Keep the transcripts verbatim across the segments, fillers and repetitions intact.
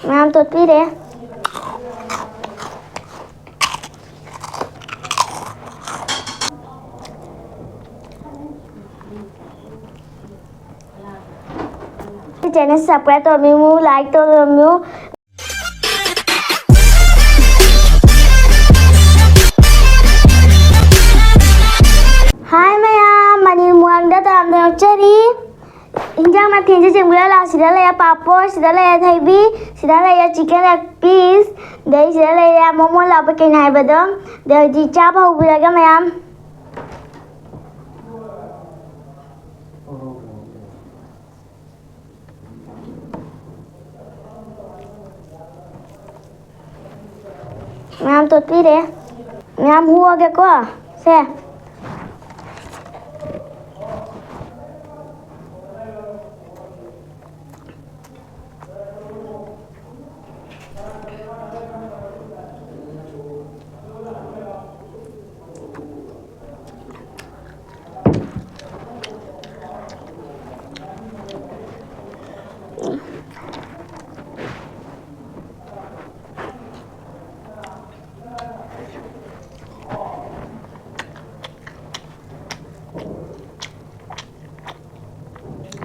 ꯃꯌꯥꯝ ꯇꯣꯠꯄꯤꯔꯦ꯫ Channel subscribe ꯇꯧꯔꯝꯃꯨ, ꯂꯥꯏꯛ ꯇꯧꯔꯝꯃꯨ꯫ ꯍꯥꯏ ꯃꯌꯥꯝ, ꯃꯅꯤꯜ ꯃꯣꯏꯔꯥꯡꯗ ꯇꯔꯥꯝꯅ ꯑꯣꯛꯆꯔꯤ꯫ ꯏꯟꯖꯥꯡ ꯃꯊꯦꯜꯁꯦ ꯌꯦꯡꯕꯤꯔ ꯂꯥꯛꯑꯣ꯫ ꯁꯤꯗ ꯂꯩꯔꯦ ꯄꯥꯄꯣꯔ, ꯁꯤꯗ ꯂꯩꯔꯦ ꯊꯩꯕꯤ, ꯁꯤꯗ ꯂꯩꯔꯦ ꯆꯤꯛꯀꯟ ꯂꯦꯒ ꯄꯤꯁ, ꯑꯗꯩ ꯁꯤꯗ ꯂꯩꯔꯦ ꯃꯣꯃꯣ ꯂꯥꯛꯄ ꯀꯩꯅꯣ ꯍꯥꯏꯕꯗꯣ꯫ ꯑꯗꯩ ꯍꯧꯖꯤꯛ ꯆꯥꯕ ꯍꯧꯕꯤꯔꯒꯦ ꯃꯌꯥꯝ꯫ ꯃꯌꯥꯝ ꯇꯣꯠꯄꯤꯔꯦ꯫ ꯃꯌꯥꯝ ꯍꯨꯑꯒꯦꯀꯣ꯫ ꯁꯦ꯫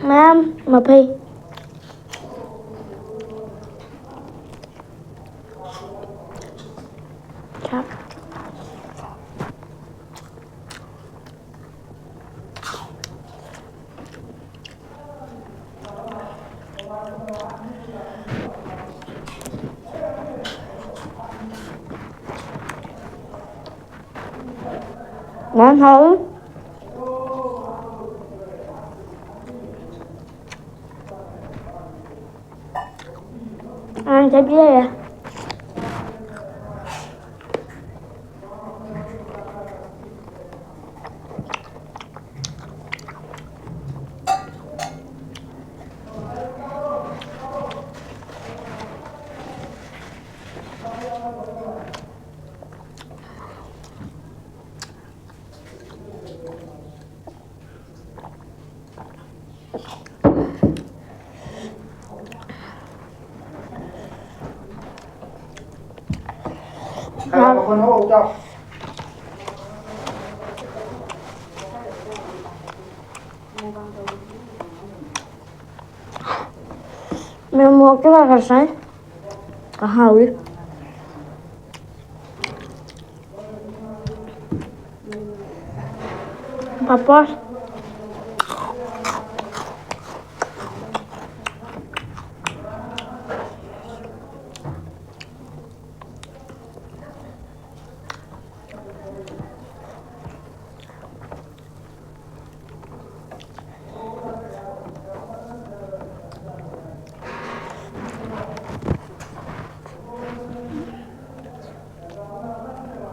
ꯃꯌꯥꯝ ꯃꯐꯩ꯫ ꯌꯥꯝ ꯍꯥꯎꯏ꯫ ꯑ, ꯆꯠꯄꯤꯔꯦ꯫ ꯃꯈꯣꯟ ꯍꯧꯍꯧ ꯆꯥꯎ꯫ ꯃꯦꯃꯣ ꯀꯦꯕ ꯈꯔ ꯁꯥꯏ꯫ ꯀꯍꯥꯎꯏ꯫ ꯄꯥꯄꯣꯔ꯫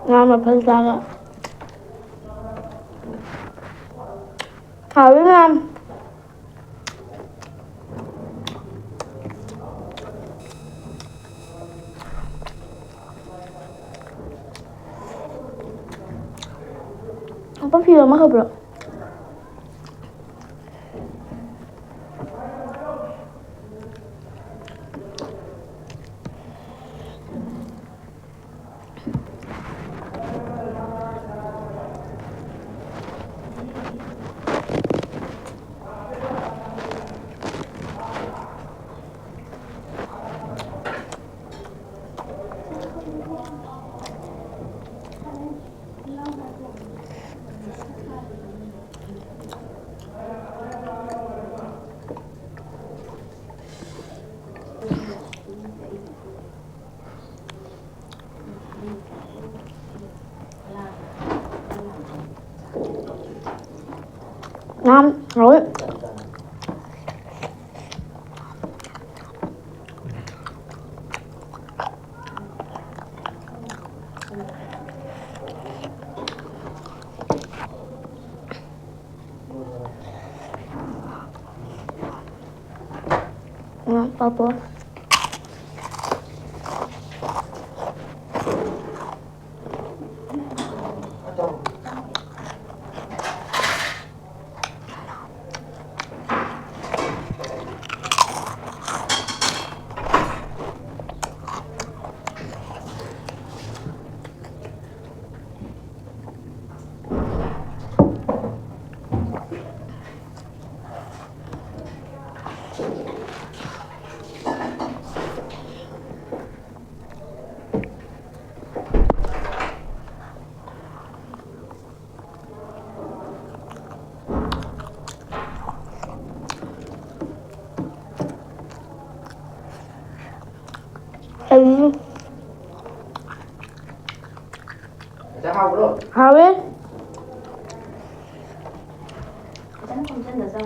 ꯉꯥ ꯃꯐꯜ ꯆꯥꯒ꯫ ꯍꯥꯎꯋꯤ ꯃꯌꯥꯝ꯫ ꯑꯄꯥ ꯐꯤꯔꯣ ꯑꯃ ꯍꯧꯕ꯭ꯔꯣ? ꯌꯥꯝ ꯍꯥꯎꯋꯤ꯫ ꯎꯝ, ꯄꯥꯄꯣꯔ꯫ ꯎꯝ꯫ ꯍꯥꯎꯋꯦ꯫ ꯈꯤꯇꯪ ꯈꯣꯝꯖꯤꯜꯂ ꯆꯥꯎ꯫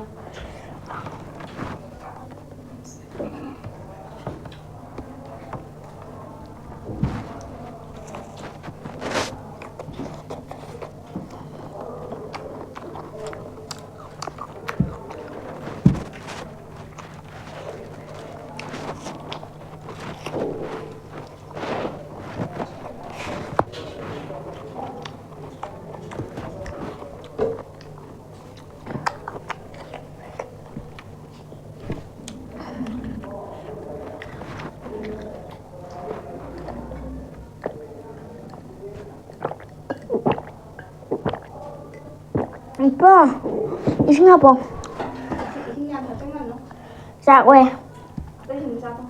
ꯏꯄꯥ, ꯏꯁꯤꯡ ꯍꯥꯞꯄꯣ꯫ ꯏꯁꯤꯡ ꯌꯥꯝ ꯊꯛꯆꯟꯒꯅꯨ꯫ ꯆꯥꯛꯂꯦ꯫ ꯑꯇꯩꯁꯤꯡꯗꯤ ꯆꯥꯊꯣꯛ꯫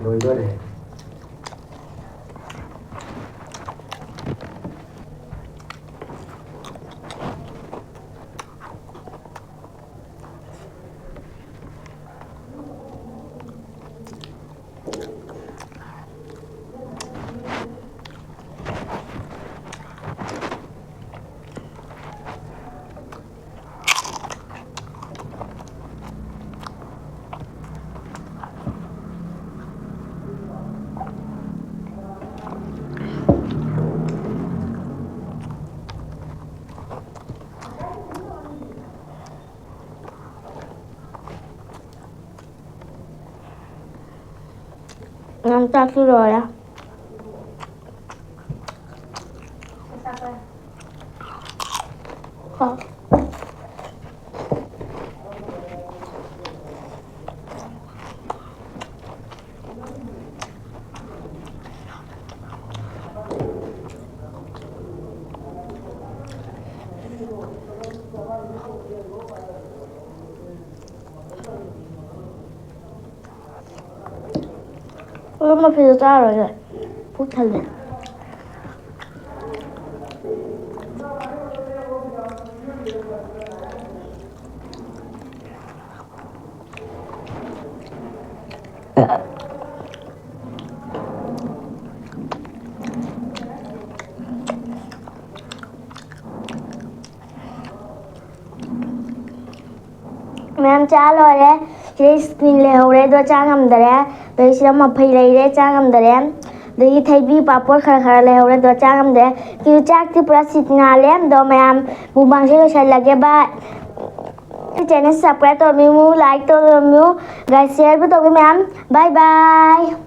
ꯂꯣꯏꯗꯣꯔꯦ꯫ ꯅꯪ ꯆꯥꯛꯁꯨ ꯂꯣꯏꯔꯦ꯫ ꯑꯗꯨꯝ ꯃꯐꯤꯗꯣ ꯆꯥꯔꯔꯣꯏꯒꯦ꯫ ꯄꯨꯛ ꯊꯜꯂꯦ꯫ ꯃꯌꯥꯝ ꯆꯥ ꯂꯣꯏꯔꯦ꯫ ꯁꯤꯗꯩ ꯁꯤꯡ ꯂꯩꯍꯧꯔꯦ, ꯑꯗꯣ ꯆꯥ ꯉꯝꯗꯔꯦ꯫ ꯑꯗꯩ ꯁꯤꯗ ꯃꯐꯩ ꯂꯩꯔꯦ, ꯆꯥ ꯉꯝꯗꯔꯦ꯫ ꯑꯗꯒꯤ ꯊꯩꯕꯤ, ꯄꯥꯄꯣꯔ ꯈꯔ ꯈꯔ ꯂꯩꯍꯧꯔꯦ, ꯑꯗꯣ ꯆꯥ ꯉꯝꯗꯔꯦ꯫ ꯁꯤꯗꯤ ꯆꯥꯛꯇꯤ ꯄꯨꯔꯥ ꯁꯤꯠ ꯅꯥꯜꯂꯦ꯫ ꯑꯗꯣ ꯃꯌꯥꯝ mukbangꯁꯦ ꯂꯣꯏꯁꯤꯜꯂꯒꯦ꯫ Bye꯫ Channel subscribe ꯇꯧꯔꯝꯃꯨ, like ꯇꯧꯔꯝꯃꯨ, guys shareꯕꯨ ꯇꯧꯕꯤꯌꯨ ꯃꯌꯥꯝ꯫ Bye bye꯫